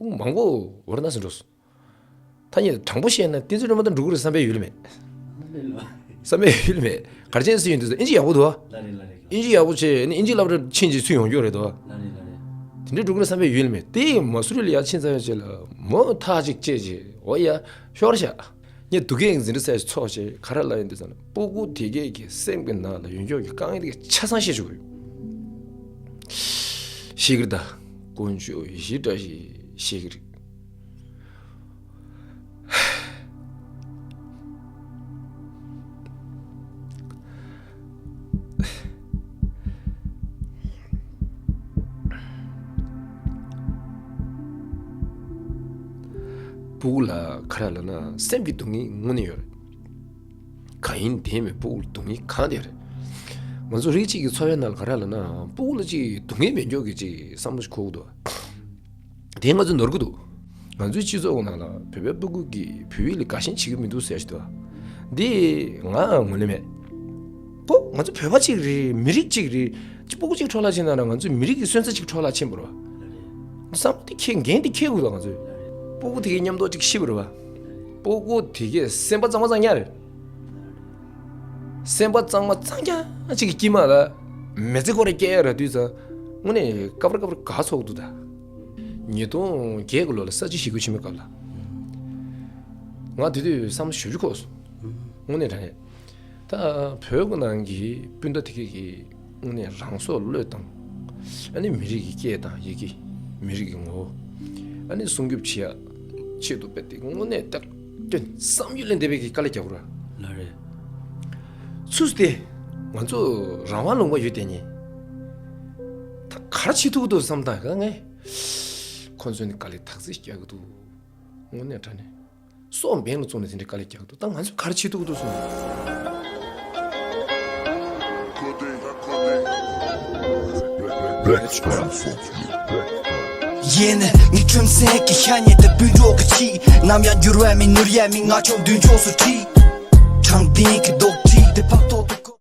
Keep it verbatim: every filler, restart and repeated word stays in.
སྤུ་གུ་མང་པོ་ཝ་ར་ཎ་སི་འགྲོ་སོང་། ཐ་སྙད་དྲང་པོ་བཤད་ན་བསྟན་འཛིན་སྒྲོལ་མ་དང་འགྲོ་གི་རེད་བསམ་པའི་ཡུལ་མེད། བསམ་པའི་ཡུལ་མེད། ག་རེ་བྱས་ཟེར་ཡོང་དུས་ཙམ་ཨིན་ཇི་ཡག་པོ་འདུག་ཨ། ལ་རེད་ལ་རེད། ཨིན་ཇི་ཡག་པོ་བྱས་ནས་ཨིན་ཇི་སློབ་གྲྭར་ཕྱིན་རྗེས་ཚུར་ཡོང་རྒྱུ་རེད་དོ། ལ་རེད་ལ་རེད། དེ་འདྲའི་འགྲོ་གི་རེད་བསམ་པའི་ཡུལ་མེད། དེ་མ་སུ་རི་ལ་ཡར་ཕྱིན་ཚར་བའི་རྗེས་ལ་མོ་ཐག་ཅིག་བཅད་རྗེས་འོ་ཡ་ཤོར་བཞག་ངས་སྡུག་སྐད་འཛིན་གྲྭ་ཚོགས་བྱས་ག་རེ་ལབ་ཡོང་དུས་ཙམ་ལ་སྤུ་གུ་དེ་གས་ཀྱི་སེམས་ཀྱི་ནང་ལ་ཡོད་མཁན་གྱི་དཀའ་ངལ་དེ་གས་ཆ་ཚང་བཤད་ཆོག་གི་ཡོད། ཤེས་ཀྱི་རེད་ད། དཀོན་མཆོག་ཡེ་ཤེས་བཀྲ་ཤིས་ཤེས་ཀྱི་རེད། སྤུ་གུ་ལ་ག་རེ་ལབ་ན་སེམས་ཀྱི་སྡུག་བསྔལ་དངོས་གནས་ཡོད་རེད། གང་ཡིན་དེ་མིན་སྤུ་གུ་ལ་སྡུག་བསྔལ་གང་དེ་རེད། ང་ཚོ་རིགས་གཅིག་གི་འཚོ་བའི་ནང་ལ་ག་རེ་ལབ་ན་སྤུ་གུ་ལ་ཅིག་སྡུག་བསྔལ་མེད་མཁན་གྱི་ཅིག་བསམ་བློ་ཞིག་འཁོར་གྱི་འདུག་དེ་ང་ཚོས་ནོར་གྱི་འདུག་ང་ཚོའི་སྤྱི་ཚོགས་ནང་ལ་བོད་པའི་སྤུ་གུ་གིས་བོད་ཡིག་ལ་དགའ་ཞེན་བྱེད་ཀྱི་མི་འདུག་ཟེར་ཞིག་འདུག་འདི་ང་ངོས་ལེན་མེད། ཨོ་ང་ཚོ་བོད་པ་གཅིག་རེད། མི་རིགས་གཅིག་རེད། ཅི་སྤུ་གུ་གཅིག་འཕྲོ་བརླག་ཕྱིན་ན་ང་ཚོའི་མི་རིགས་ཀྱི་སོན་རྩ་གཅིག་འཕྲོ་བརླག་ཕྱིན་པ་རེད་བ། བསམ་བློ་དེ་འཁྱེར་འགན་དེ་འཁྱེར་དགོས་ད་ང་ཚོས། སྤུ་གུ་དེ་གའི་མཉམ་དུ་གཅིག་ཤི་བ་རེད་བ། སྤུ་གུ་དེ་གའི་སེམས་པ་གཙང་མ་གཙང་རྐྱང་རེད། སེམས་པ་གཙང་མ་གཙང་རྐྱང་གཅིག་གི་དཀྱིལ་མ་ལ་མི་ཚེ་ཁོ་རང་སྐྱེལ་ཡ་ར་དུས་ཙང་དངོས་གནས་སྐབས་རེ་སྐབས་རེ་དགའ་ཚོར་གྱི་འདུག་ད། ཉིས་སྟོང་བརྒྱད་ཀྱི་ལོ་ལ་ས་བྱི་ཞི་རྒོལ་ཆེན་མོའི་སྐབས་ལ། ང་དེ་དུས་བསམ་བློ་ཞེ་པོ་ཅིག་འཁོར་སོང་། དངོས་གནས་དྲང་གནས། ད་བོད་ཀྱི་ནང་གི་སྤུན་ཟླ་དེ་གས་ཀྱིས་དངོས་གནས་རང་སྲོག་བློས་བཏང་། ཨ་ནི་མི་རིགས་ཀྱི་སྐད་དང་ཡི་གེ། མི་རིགས་ཀྱི་ངོ་བོ། ཨ་ནི་སྲུང་སྐྱོབ་བྱེད་ཡ་ཆེད་དུ་དཔེ་དེ་དངོས་གནས་ད་དོན་བསམ་ཡུལ་ལས་འདས་པའི་གི་དཀའ་ལས་རྒྱག་དགོས་ར། ལགས་རེད། ཚུར་སྟེ་ང་ཚོ་རང་དབང་ལུང་པ་ཡོད་དེ་ནི་ད་ག་རེ་བྱེད་ཐུབ་ཀྱི་འདུག་བསམ་དང་ང་ངས་ཁོ་ཚོ་ནི་དཀའ་ལས་ཐག་ཚིག་རྒྱག་གི་འདུག་དངོས་གནས་དྲང་གནས། སྲོག་འབེན་ལ་བཙུགས་ནས་དེ་འདྲའི་དཀའ་ལས་རྒྱག་འདུག་ད་ང་ཚོས་ག་རེ་བྱེད་ཐུབ་ཀྱི་འདུག་གསུངས། ཡེ་ནས་ངའི་ཁྲིམས་སེང་གི་ཤ་ཉེ་དུ་སྤུན་གྲོགས་ཀྱི་ཆེད། ནམ་ཡང་འགྱུར་བའི་མི་ནུར་ཡའི་མི་ང་ཕྱོགས་མདུན་ཕྱོགས་སུ་ཁྲིད། དྲང་བདེན་གྱི་རྡོག་ཁྲེས་དེ་ཕག་ཐོག